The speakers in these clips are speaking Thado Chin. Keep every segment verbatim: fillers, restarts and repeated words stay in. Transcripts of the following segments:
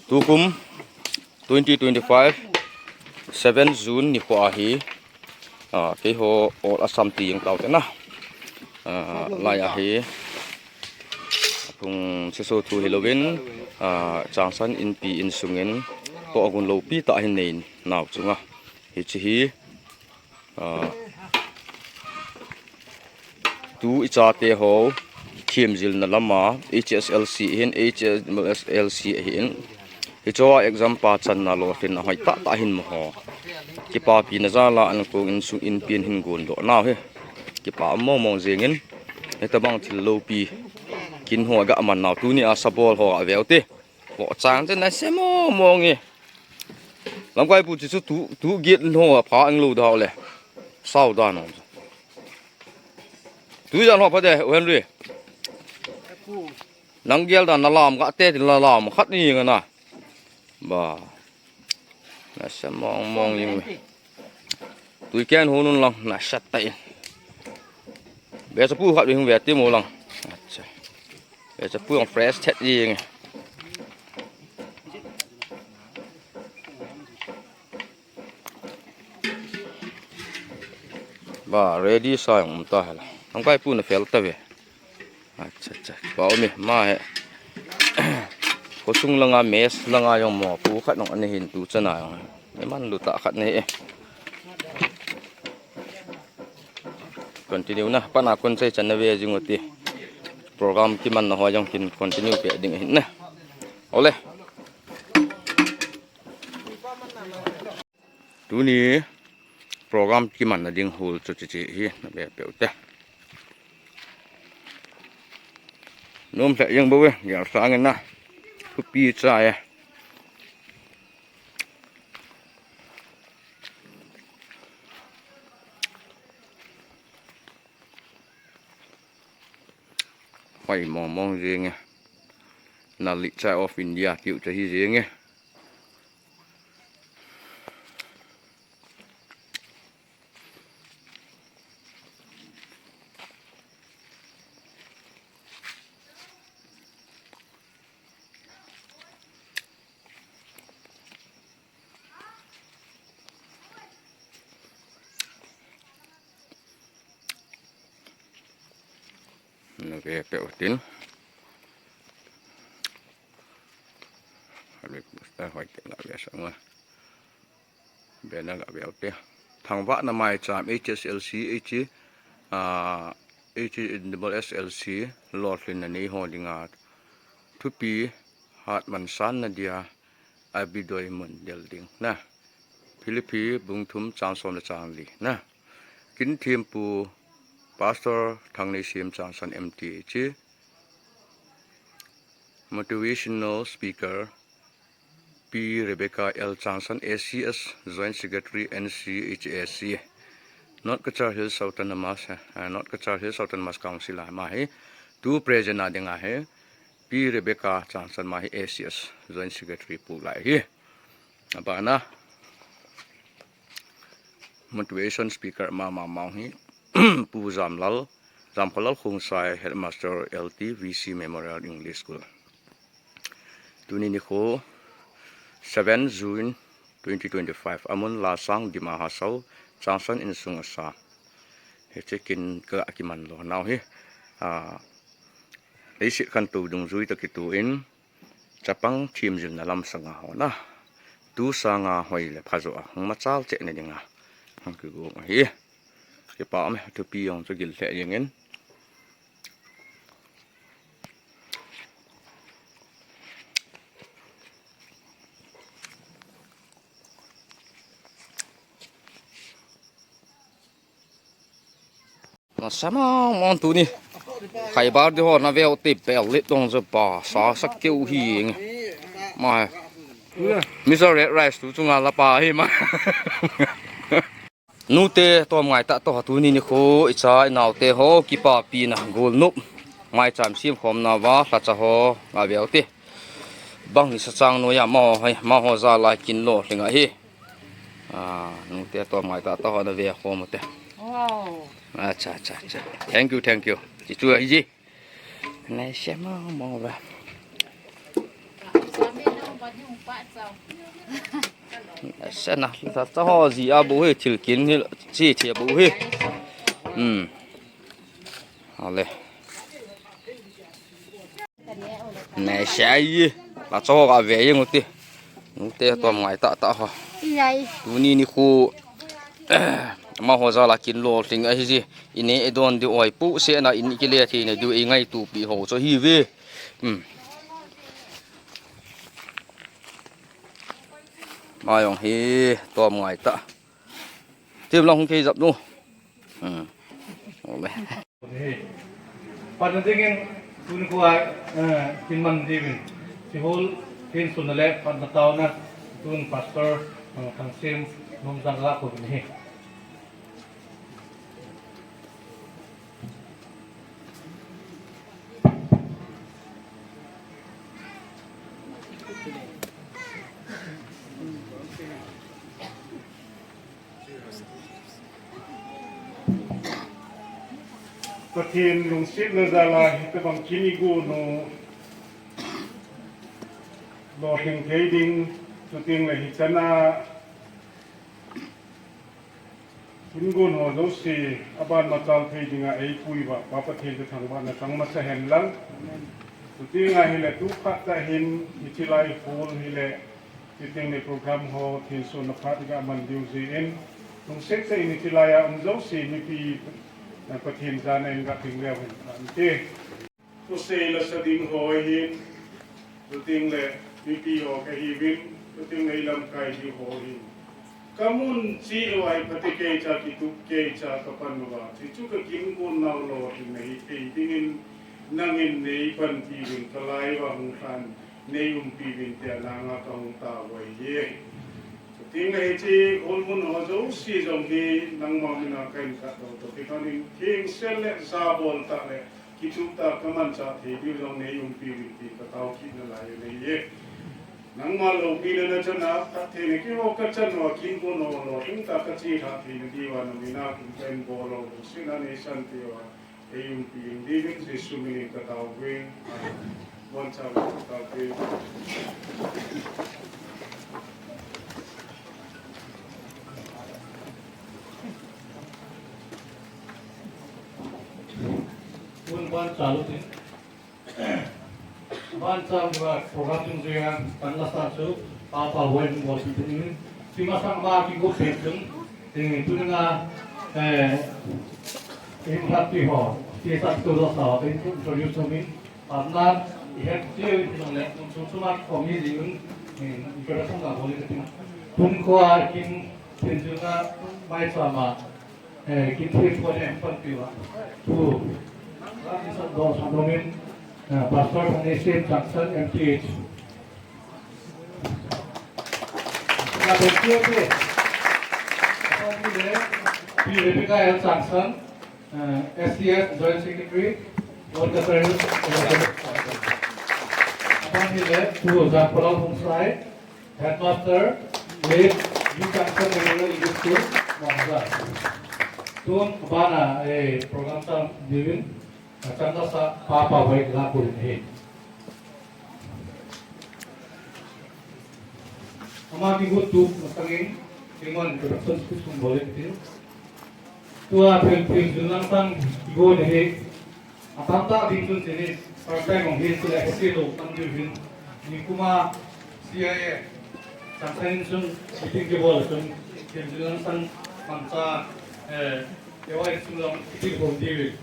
Tukum twenty twenty-five seven June nikho ahi. Ah, keiho All Assam ti jeng tau te na. Ah, lai ahi. Phung seso thu hilouvin, ah, Changsan Inpi insungin tohgon loupi tah hin nei nau chunga. Hiche hi, ah, tu ichate ho themjilna lama H S L C hin, H S L C hin, hicho a exam pa channa lolhinna hoitah tah hin mu ho. Kipapina jal a ankong insung inpi in hin gondoh nau hi. Kipa mong mong jengin, hitabang thil loupi kin ho ga man nau tuni a sabol ho a veu te. Bo chang chen na se mong mong e. Lamkai pu chu tu, tu get ho a pha ang lou dau le. Sao da no. Tu jan ho pha de, U Henry. Nang gel dan na lam ga te tin la lam khat ni nga na. Ba. Na se mong mong jing ve. Tui ken hu nun lang, na sat ta in. Be sa pu khat ve hung ve ti mo lang. Acha. Be sa pu ang fresh thet jing. Ba, ready sa jong um ta hela. Lamkai pu na fel ta ve. Acha, acha. Ba, um e, ma he. Khosung langa, mess langa jong mo pu khat nong ani hin tu chana jong. Ni man lu ta khat ni e. Continue na, pa na kon chai chan na ve jing u ti. Program kiman na ho jong kin continue pe ding hin na. Ole. Tuni program kimanna ding hall chu hiche hi na ve peu te. Nom lheh jeng bou e, gel sang in na. Thupi cha e. Hoi mong mong jeng e. Nalhah cha of India tiu cha hi jeng e. Na ve peu tin. Hoi te la ve sang a. Be na la ve u te. Thangvahna maicham H S L C, H, ah, H S S L C, lolhinna nei ho dinga. Thupi hat man san na dia. Abidoi mun del ding na. Philippi bung thum chang som le chang li na. Kin thempu Pastor Thangneisim Changsan M T H. Motivational speaker P Rebecca L Changsan A C S, Joint Secretary N C H A C. North Cachar Hills Autonomous, eh, North Cachar Hills Autonomous Council a ma hi. Tu present a ding a hi. Pi Rebecca Changsan ma hi A C S Joint Secretary pu lai hi. Abana motivation speaker ma ma ma hi Pu Jamlal, Jamkholal Khongsai, Headmaster L T V C Memorial English School. Tuni nikho seven June twenty twenty-five amun Lasang Dima Hasao Changsan insung asa. Hiche kin ka kiman lo nau hi. Ah, leiset khantou dungjui toh kitoh in, chapang themjilna lam sanga hon a, tu sanga hoi le phajo a hung machal cheh na dinga hung kigong ahi. Kipa um e, thupi jong chu gil lheh jeng in. Nasa mong mong tuni. Khaibar di ho na veu te pel lit dong je pa, sa sa keu hi nge. Ma. Mister Red Rice tu chunga la pa hi ma. Nute tom ngai ta to tuni nikho icha inau te ho kipapina golnop. Maicham sem khomna va lhacha ho nga veu te. Bang ni sa chang noiya ma ho hai, ma ho jal a kin lo lhing ahi. Ah, nute tom ngai ta ta ho na ve khom u te. Wow. Acha, acha, acha. Thank you, thank you. Chi chu ahi ji. Nai se ma mo va. Sena, ta, ta ho ji a bu hi, thil kin hi, chi chi bu hi. Hmm. Ale. Ne, sai. La cho ga ve yeng uti. Nute tom ngai ta ta ho. Iyai. Tuni nikho. Amaho jal a kin lolhing ahi ji. Ine edon diu oi pu sena in kile thei na diu ei ngaito pi ho cho hi ve. Hmm. Ama jong hi tom ngai ta. Tim lang hung kei jap nu. Hmm. Ole. Patna dingin tuni kho a, eh, kin man diuvin. Sihol, tin sun le patna taona tun pastor, eh, Thangsim, nom jang la ko ni. Pathen lungsetna jal a hitobang kin igon u lolhing thei ding, chuteng le hichan a kin gon ho jouse aban machal thei dinga eipui uva Pa Pathen chu thangvahna chang masa hen lang. Chuteng ahile tu phat tah hin hiche lai hall hile, chuteng le program ho thensona phat iga man diu jeh in, lungset tah in hiche lai a um jouse mipi, eh, Pathen jana in ga ding leu hen ante. Thusei lasa ding ho hin, chuteng le mipi ho kahiuvin, chuteng le ilamkai diu ho hin. Kamun cheh uva ipha te keicha, kitup keicha kapan uva. Hichu kakin gon nau lolhing ahi thei dingin, nangin neipanpi uvin, kalai uva hung lhan, neiumpi uvin tia nanga kahung tao uve. Chuteng le hiche hall mun ho jouse jong hi nangma mina kahin khat doh toh kilhonin, thengsel le jabol tah le kitup tah kamanchah thei diu jong neiumpi uvin ti katao kit nalai u ahi. Nangma loupina nachan a, phattheina kihou kachan uva, kin gon ho lolhing tah kachelhah theina diuva, nangma mina kin kahin bol u, lungsetna neisan peh uva, eiumpi uvin diuvin Jesu minin katao uve. Amen. Bon chao katao uve. Tun ban chalu tin. Ban cham ba program dungjuiya kan lasa chu Pa Paboi in bol tin. Tima sang ba kigo pet chun. Tin, tuni a, eh, in phat ti ho. Ti sa tu lo sa, tin introduce to me. Patna, ihet ti ti le, tum sum sum a komi ji un. Introduction ka bol tin. Tun kho a kin, tin chu na mai sa ma. Eh, kin thempu a neipanpi uva. Tu. Lam in sa dong sa dong in, eh, Pastor Thangneisem Changsan, M T H. Na dong kio kio. Apan hile, Pi Rebecca L Changsan, eh, S C S Joint Secretary, World Cup Finals. Apan hile, Tu Jangpalal Hungsai, Headmaster, Late Youth Council Memorial English School, Mongja. Tun bana, eh, program chang diuvin, achang lasa Pa Paboi la ko rin he. Ama kigo tu masangin, kingon introduction speech hung bol in tin. Tua phel phel jun lang tang kigo ne he. Atam ta ding chun chini, first time hung hin chule hesi lo tam diu hin. Nikum a C I A, Changsan in chun, meeting kibol chun, Kim Jin Lang sang, Mangcha, eh, Ewa in chun long, meeting hung diu hin.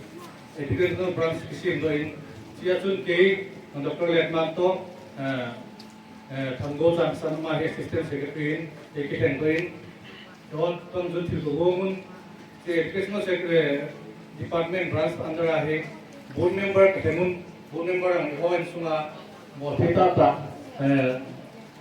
Educational branch kisem lo in, chia chun kei, Doctor Letman to, eh, Eh, Thanggo Changsan ama hi Assistant Secretary in, eh, kitheng ko in. Don tong jun thil ko gong un. Educational Secretary, Department Branch under a hi, Board Member ka theng un, Board Member ang ho in sunga, mo thei ta ta, eh,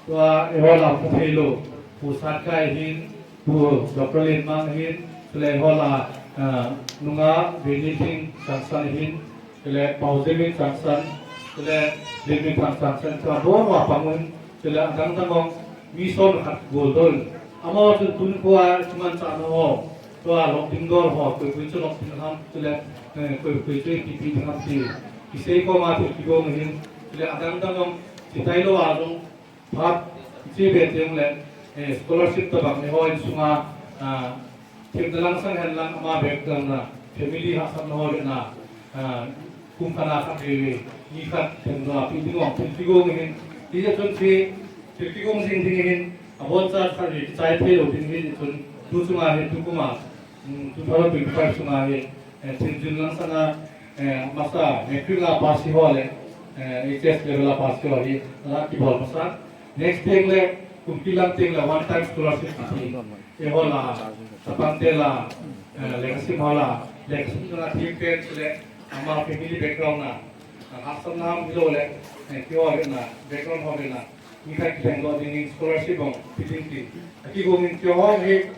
tua, eh, ho la mo thei lo, Pu Satkai hin, Pu Doctor Lenmang hin, chule ho la, eh, nunga, Benny Singh Changsan hin, Chule Paojemin Changsan, chule Linminthang Changsan, chule abon uva pang un, chule adang dang jong mi som khat gol dol. Amaho chun tun kho a chuman cha na ho, tua lop ding dol ho, koi koi chu lop ding ham, chule, eh, koi koi chu ipi pi ding ham ti. Kisei koma thil kibol hin, chule adang dang jong, chitai lou a jong, Phat, chi ve teng le, eh, scholarship tabang eiho insunga, ah, themna lang sang hen lang ama background na, family hahsatna ho le na, ah, kum khat a khat ve ve, mi khat themna pi ding ong, thil kigong hin, ti ja chun chi, thil kigong jing ding hin, abon cha khat ve, kichai thei lou ding hin, chun, tu chunga hin, tu kuma, um, two thousand twenty-five chunga hin, eh, Thinjun lang sanga, eh, masa, matric a pass ho le, eh, H S level a pass ho hi, la kibol masa. Next thing le, kum kilang teng le one time scholarship kiti. Eiho la, chapang te la, eh, lekhasim ho la, lekhasim la thim pen chule, ama family background na, ah, hahsatna ham hilou le, eh, keiho le na, background ho le na, mi khat kilheng doh ding in scholarship bang, pi ding ti. Akigong in keiho hi,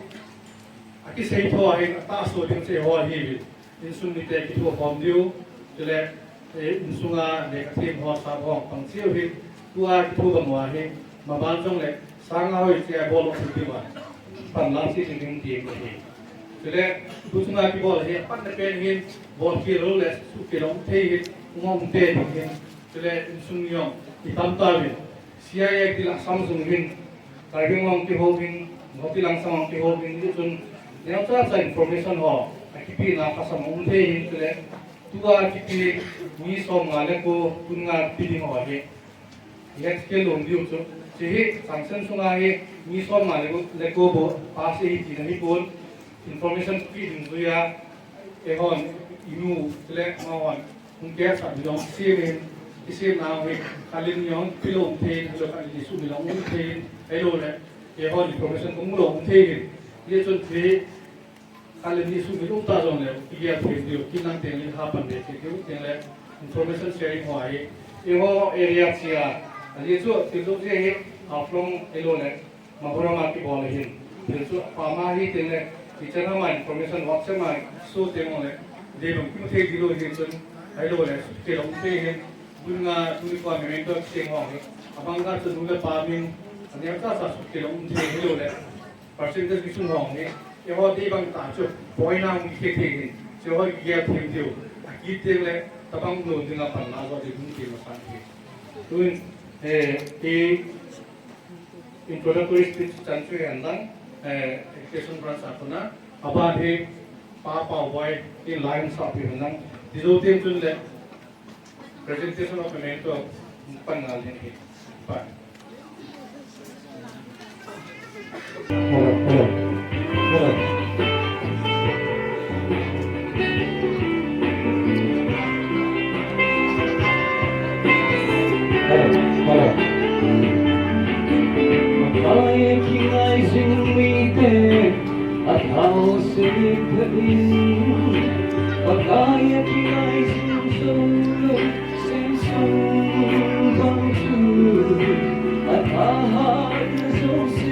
akisei tho ahin, atahsa ding sei ho ahi. Insung mite kitho khom diu, chule, eh, insunga lekhathem ho, sap ho pang cheu hi, tua kitho bang uva hi, maban jong le, sanga hoi che bol lou thei diu va, pan lang chi ding ti ahi. Chule, tu chunga kibol hi, apan na pen hin, bol khel lou le, suhkhel lou thei hin, um um te ding hin, chule, insung jong, itam tauvin, C I A kila Samsung hin, Karbi Anglong kihou hin, Guwahati langsang kihou hin, hichun, neocha cha information ho, akipehna khasam um thei hin, chule, tua kipe mi som nga le ko, kun nga pi ding ho hi. Let's ke lom diu chu. Chi hi, sanction sunga hi, mi som nga le ko, le ko bou, pass hi tina hi pon, information pi ding juia, eihon, inu, chule, amahon, hung kisa ding jong, simin, isim nau hi, khat le ni jong, pi lou um thei, hilou khat le ni sum jong um thei, hilou le, eihon information hung lou um thei hin, hichun chi, khat le ni sum um ta jong le, igel thei diu, kinang teng le, hapan ve thei diu, teng le, information sharing ho ahi, eiho area chia, ahi chu, thil dong chi hi, Haflong, hilou le, Maburam a kibol ahin. Thil chu, pama hi teng le, teacher ama information WhatsApp ma, so teng le, dei bang kimu thei ding lou hi chun, ahilou le, suhkhel lou um thei hin, bul nga, tuni kwa memento teng ho hi. Abang khat chu nu le pa min, aneocha cha suhkhel lou um thei hilou le, percentage kisun ho hi. Eiho dei bang ta chu, point a hung kikhel thei hin, chu ho kigel thei diu. Akit teng le, tabang lou ding a pan la jo ding hung ti masa hi. Tun, eh, i Introductory speech chan chu hen lang, eh, education branch a kona, aban hi Pa Paoboi in la in sa pi hen lang, ti jou teng chun le, presentation of memento pan ngal ding ahi. Pa. Hello, hello, hello. Hello, hello. Pakai a kingai jing mite, athao se pha in. Pakai a kingai jing jong lou, sem sung bang chu, athahat jouse.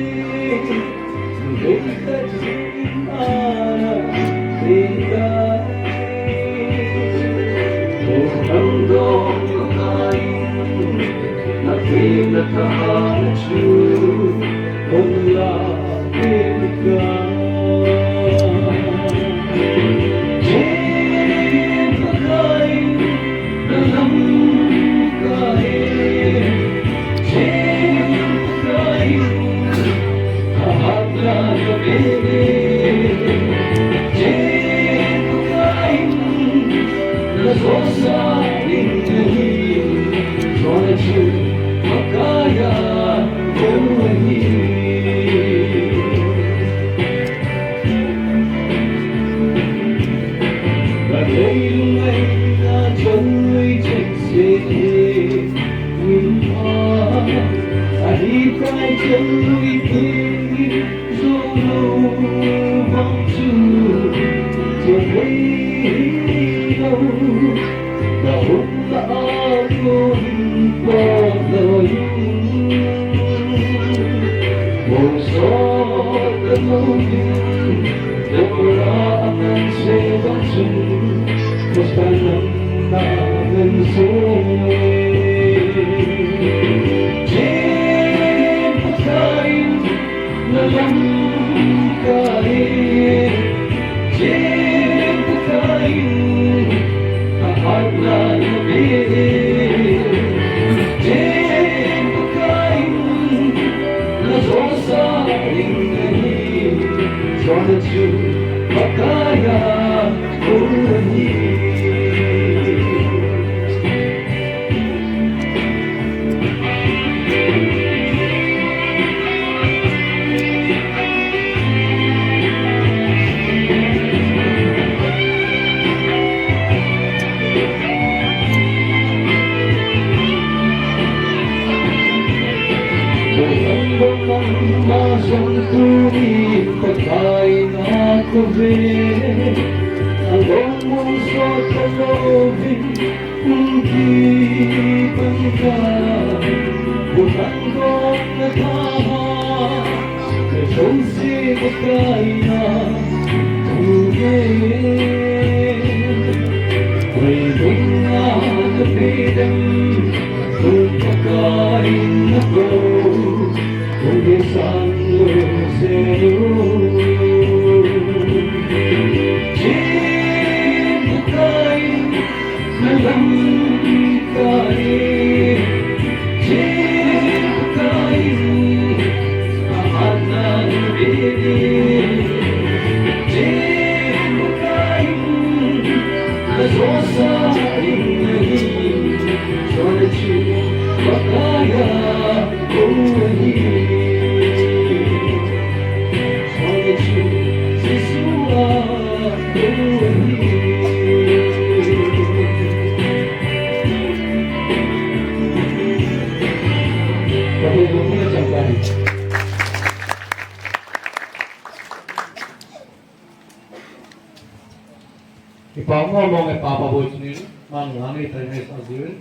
Kipa mo mo nge Papa Boy Sunil, man lang ni time sa jiu.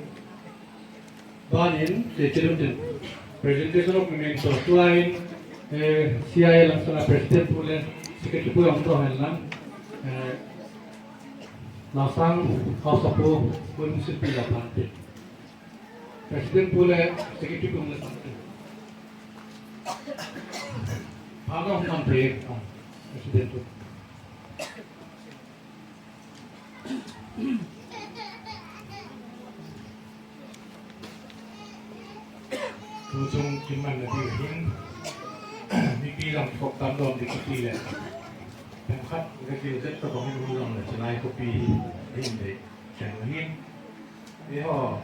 Banin, te chiru tin. Presentation of memento. Tuain, eh, C I A langsana President pu le, Secretary pu ang to hen lang. Eh, langsang, House of Pu, Pu Musil Pila Pante. President pu le, Secretary pu le Pante. Pano Pante, ah, President pu. Tuchung kimanna diu hin, mipi jong kikhop tam dom ding kati le. Pengkhat kati le jet tabang hin hung jong le chilai khopi hi, hin dei, chen hin. Eiho,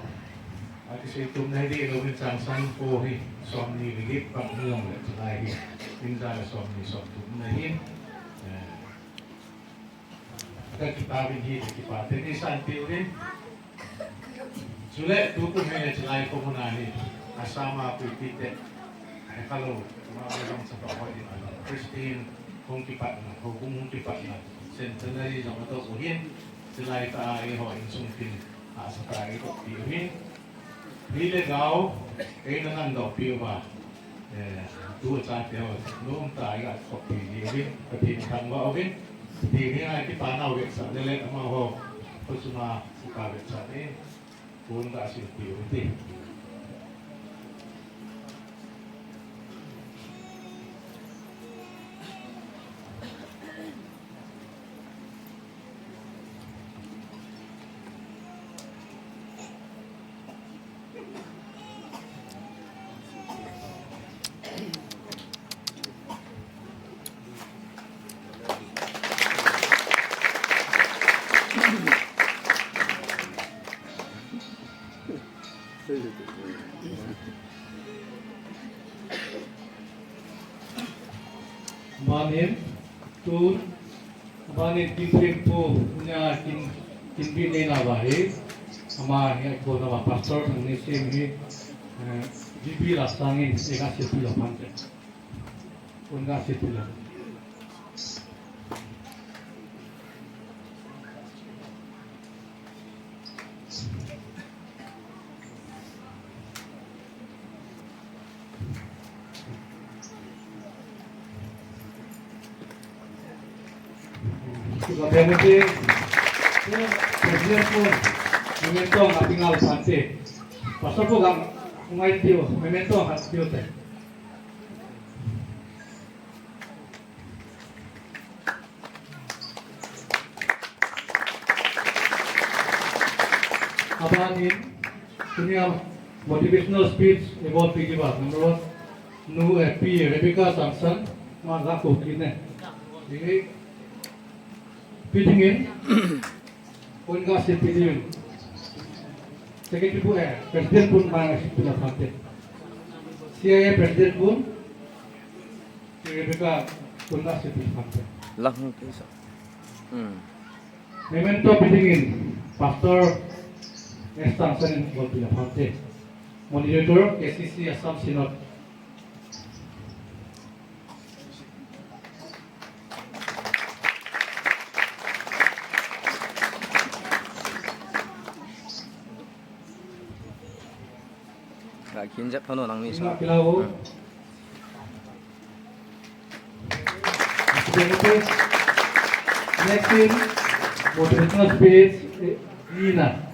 akisei tum na hi dei lo hin changsan ko hi, somni le get bang hung jong le chilai hi. Hin ja le somni somthum na hin. Eh, Ka kipa uvin hi, ka kipa te ni san ti uvin. Chule, tu kum hi le chilai ko muna hi. Asama pu pi te. Ai ka lo, ma ba jong sa pa ho di ma lo. Christine, hung kipat na, ho kum hung kipat na. Centenary jong ato u hin. Chilai ta ai ho insung tin. Asa ta ai ko ti uvin. Hi le gao, eina nang doh piu va. Eh, tu cha teu, nom ta ga khop pi ni uvin, Pathen thangvah uvin. Pathen hi ngai kipa nau vetsah le le amaho, ko suma, ko ka vetsah ni, ko nga sil piu ti. Banin, tun, banin kin thempu, nya kin, kin bi nei na ba hi, ama hi ko na ba pastor thang ni sem hi, eh, G B la sangin, e nga se pila pante. Un nga se pila. President pu, memento nga pingal sante. Pastor pu gam ngai tiu, memento nga tiu te. Abanin, tunia motivational speech about P G Bar, number one, nu, eh, Pi Rebecca Samson, ma la ko kine. Pidingin, Pon Gah Sipiding. Secretary pu, eh, President pun Manga Sipila Phante. C I A President pun, Rebecca Pon Gah Sipila Phante. Lang ke sa. Hmm. Memento pidingin, Pastor S Tangsanin Golpila Phante. Moderator, K C C Assam Synod. Ga kin jep thano nang ni sa. Ina kila o. Hmm. Next in, motivational speech, eh, Nina.